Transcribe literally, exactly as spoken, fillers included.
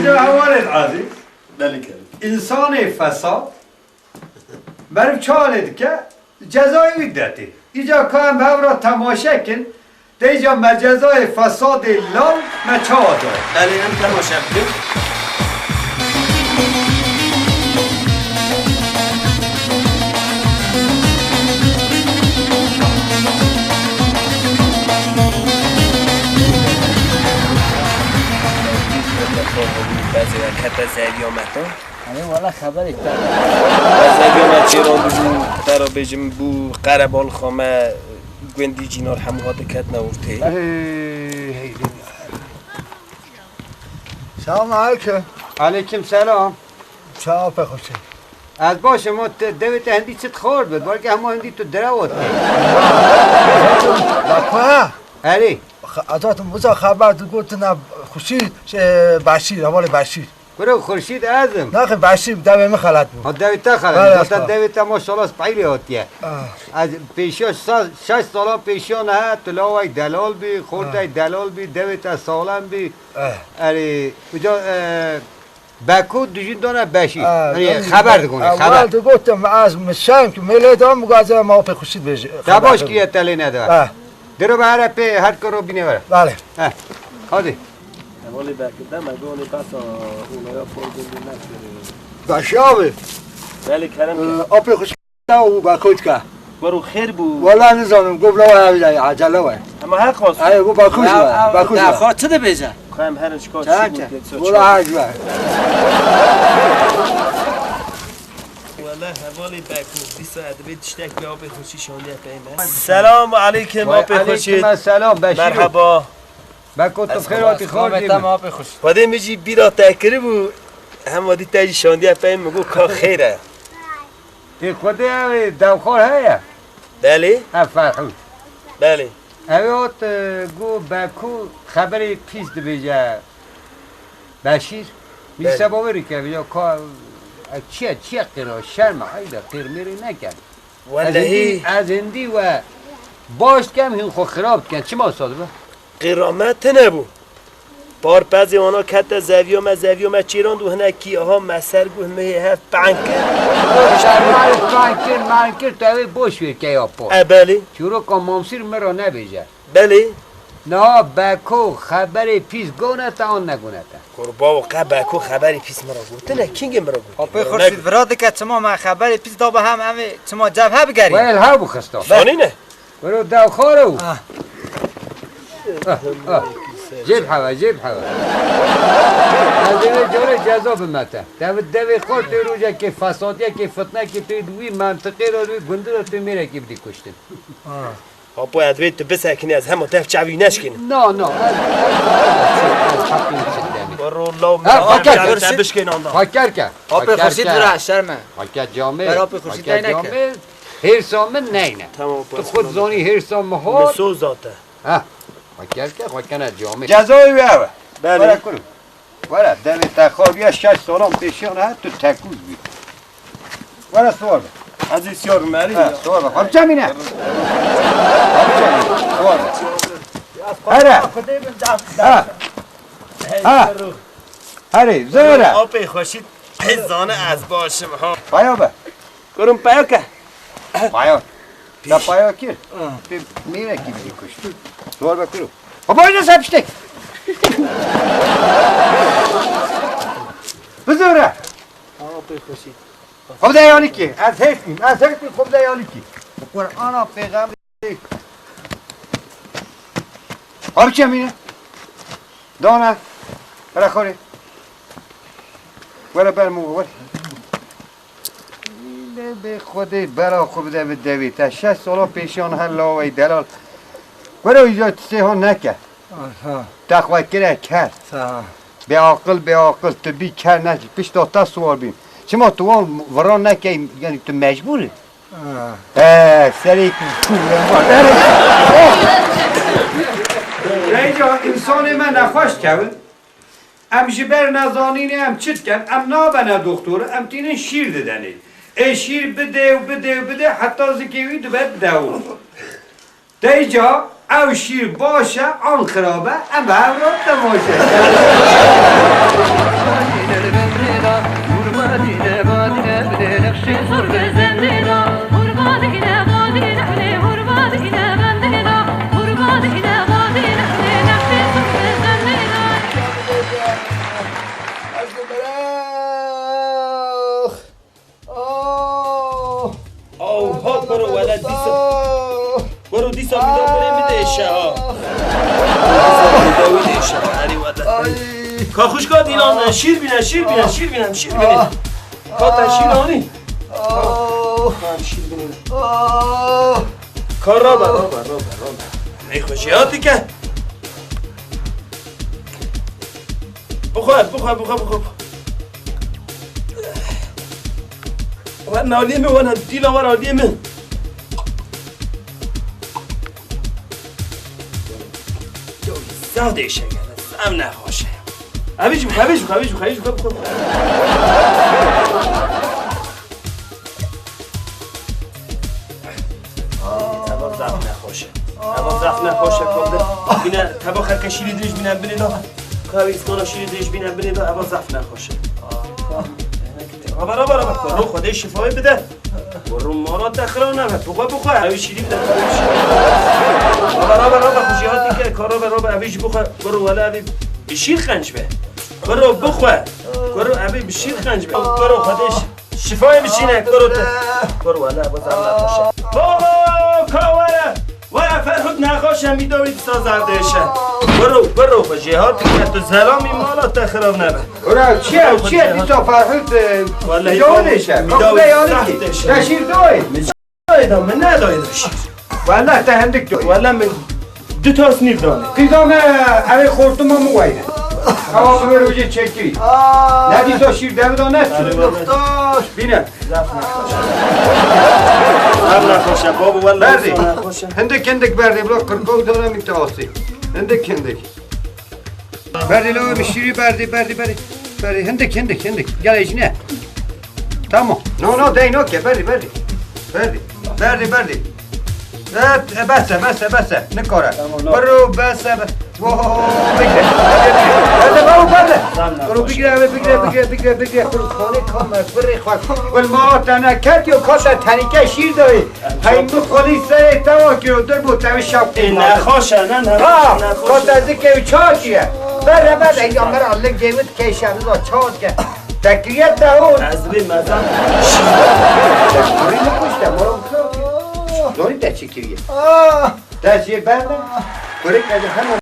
Hevalên ezîz, Belê kerim. Însanê fesad meriv çi halê dike, cezayê wî detê. Îca ka em bi hev re temaşe kin, dê îca me cezayê fesadê lal me çawa daye? Belê, em temaşe bikin. Bezê we kete zeriya me to. Erê wala xeberek te. Ez zeriya me çêrandibû, te ra bêjim bû qerebalixa me, gundî cînar hemû hate ketine ortê. Hey, hey, hey. Selam aleyküm. Aleyküm selam. Çawa pê xweşî? Ez baş im, o te-, devê te hindî çi xort bit, belkî hema hindî tu direwot. Bak ha. Erê. Xe-, ez hatim wisa xeber digotin, ev Xurşîd, şey, Beşîr, hevalê Beşîr. Kuro Xurşîd ez im. Naxê Beşîr, devê min xelat bû. Ha, devê te xelat bû. Belê, zaten devê te maşallah spîlê hatiye. Ah. Ez pêşiya sa-, şeş salan pêşiya ne, tu laway delal bî, xortay delal bî, devê te salam bî. Eh. Erê, uca, e, Beko dijîn dana Beşîr. Ah, Erê, yani, xeber digonê, ah, xeber. Wal digotim, ez mi şem ki, mêlê de mi gaze ma pê Xurşîd bêje. Te baş kiriye te lê neda. Ah. Dero be here pê her karo bîne were. Belê. He. Hadi. Hevalê Beko, deme gonê besa olaya Forgundî nekirê. Beşîr abi. Belê kerem ke. Ee, apê Xurşîd. Ew Beko dike. Wero xêr bû. Wela nizanim, gof lawa ew de, ecele we. Ama her xas. Ay, bu Beko ji we, Beko ji we. Xwe çi dibêje? Xwe em herin şikar çi bû. Wela her ji we. Wela hevalê Beko, dîsa divê tiştek bi apê Xurşîd şandiye pey me. Selamu aleyküm apê Xurşîd. Aleyküm selam, Beşîr. Merhaba. Beko, tu xêr hatî, xor dî. Xwedê min jî bîra te kiribû, hema dî te jî şandiye pey min, got ka xêr e. Ê Xwedê, ew ê dewxwar heye? Belê. Ev Ferhûd. Belê. Ew ê hat, e, got Beko xeberê pîs dibêje Beşîr. Min sebawê rike, ya ka, e, çi ye, çi ye qîra, şerm e, eyb e, qîr mêrê neke. Wellehî. Ez hindî, ez hindî we baş dikem, hîn xwe xirab diken. Çima wisa dibe? Qîra me tune bû. Par pezê wana kete zeviya me, zeviya me çêrand û hinekî aha me ser got, himê hev peng kir. Şermayê peng kir, meng kir, tu ew ê boş wêr ke ya par. E, belê. Çîroka Mamsîr min ra nebêje. Belê. Niha Beko xeberê pîs gone te an negone te? Qurbawo, qe Beko xeberê pîs min ra gotine, kîngê min ra gotine? Apê Xurşîd, vira dike çima me xeberê pîs dabe hem em ê çima cev he bigerî? Weyl hew bixista. Şanî ne? Wero dew xwaro. Ah. Ah, ah. Jêb hewe, jêb hewe. Ez ê vê carê ceza bime te. Te devê xwe tu rojekê fesadiyekê, fitnekê tu di wî mentiqê re, di wî gundî re tu mêrekî bidî kuştin. Ah. Apo, ez divê tu bisekinî, ez hema dev çavî neşkînim. Na, na, ez, ez, ez, ez heqî çi demî. Wero law min. Ha, xwe ker. Te bişkên anda. Xwe ker ke. Apê Xurşîd vira şerm e. Xwe ker camê. Ber apê Xurşîd tey neke. Hêrsa min neyne. Tamam, tu xwe zanî hêrsa min hol. Min soz da te. Ha. Xwe ker ke, xwe kene camê. Cezayê wî ev e. Belê. Were kuru. Were, devê te xabiye şeş salan pêşiyan he, tu tekûz bî. Were siwar be. Ez ê siwar bim, erê. Ha, siwar be. Xwe biçemîne. Xwe biçemîne. Siwar be. Here. Ha. Ha. Herê, zere. Apê Xurşîd, ez zane ez baş im, ha. Paya be. Kurum peyok e. Paya. Te paya kir. Ha. Te mêrekî bidî kuşt. Zor be kuro. Baba, ne sen piştek? Bizore. Apê Xurşîd. Xwedê yanî ki. Ez hêstîm. Ez hêstîm Xwedê yanî ki. Qur'ana pêxemberê. Abi çemîne. Dana. Bera xorê. Were ber min, were. Lê bê Xwedê bera xwe bide bi devê te. Şeş sala pêşiyan her lawayî delal. Were îca tu sêhan neke. Aha. Te xwe kire ker. Sağ ol. Bê aqil, bê aqil, tu bî ker nekî. Pişta te siwar bîm. Çima tu wan viran nekey, yanî tu mecbûr î? Ha. He, serê ku kûrem var. Rêca însanê me nexweş kevin. Em ji ber nezanînê em çi dikin? Em nabene doktor, em tînin şîr didenê. Ê şîr bidê û bidê û bidê heta zikê wî dibe dew. Dêca ew şîr baş e an xirab e, em bi hev re temaşe. Tam da bire mi deşe ha. Tam da bire mi deşe. Hadi valla. Ay. Ka xuşka Dîlan, şîr bîne, şîr bîne, şîr bîne, şîr bîne. Ka te şîr anî. Tam şîr bîne. Ka rabe, rabe, rabe, rabe. Ney xweşiyatî ke. Bixwe, bixwe, bixwe, bixwe. Wer naliyê min, wer Dîlan, wer aliyê min. Yo, zaf dêşe gele, zaf nexweş e. Evî jî bixwe, evî jî bixwe, evî jî bixwe, evî jî bixwe, bixwe. Eva zaf nexweş e. Eva zaf nexweş e, kobde. Bine, teba xerke şîrî dirêj bine, bine da. Kavî skora şîrî dirêj bine, bine da, eva zaf nexweş e. Raba, raba, raba. Koro Xwedê şifayê bide. Koro mala te xira nebe. Bixwe, bixwe. Ew şîrî bide. Raba, raba, raba. Xwe jêhatî ke. Koro be, raba. Ev jî bixwe. Koro wele ev bi şîr xenc be. Koro bixwe. Koro ev bi şîr xenc be. Koro Xwedê şi-, şifayê bişîne. Koro te. Koro wele ev zaf nexweş e. Baba, ka were. Were Ferhud nexweş e, mîda wî dîsa zaf dêşe. Biro, biro, xwe jêhatî ke tu zelamî mala te xirav nebe. Ora, çi ye, çi ye dîsa Ferhud, e, Wellahî mîda wî dêşe. Mîda wî zaf dêşe. Te şîr doyê. Min doyê da, min nedayê da şîr. Wellahî te hindik doyê. Wellahî min du tas nîv danê. Qîza me, eve xortuma min weyne. Ewa bi rojê çekî. Ne dîsa şîr dev da ne. Doktor. Bîne. Zaf nexweş e. Zaf nexweş e, babo, wellahî Berdê. Zaf nexweş e. Hindik, hindik berdê, bila qirka û dana min te asê. Hindik, hindik. Berdê, la min şîrî berdê, berdê, berdê. Berdê, hindik, hindik, hindik. Gel ejine. Tamam. No, no, dey no ke, berdê, berdê. Berdê, berdê, berdê. Evet, e, bes e, bes e, bes e. Nikare. Tamam, no. Biro, bes e, be-, wo, bigre. Berde, babo, berde. Tamam, tamam. Biro, bigre, bigre, bigre, bigre, bigre. Biro, xanê kam e, birê xwe. Gul ma te ne ket yo, ka te tenîke şîr dayê. Hey, min xwelî serê te wa kiro, dur bo te wî şap Ê, kir. Nexweş e, ne, ne, Ha, nexweş e. Ka te zikê wî çakiye. Berde, berde, ya mera lig cêwit ke şeriza çat ke. Te kiriye te hûn. Ez dibêm mezan. Te kurî min kuşte, mara min kiro. Dorî te çi kiriye? Ah! Te jê berde. Kurik ez hemen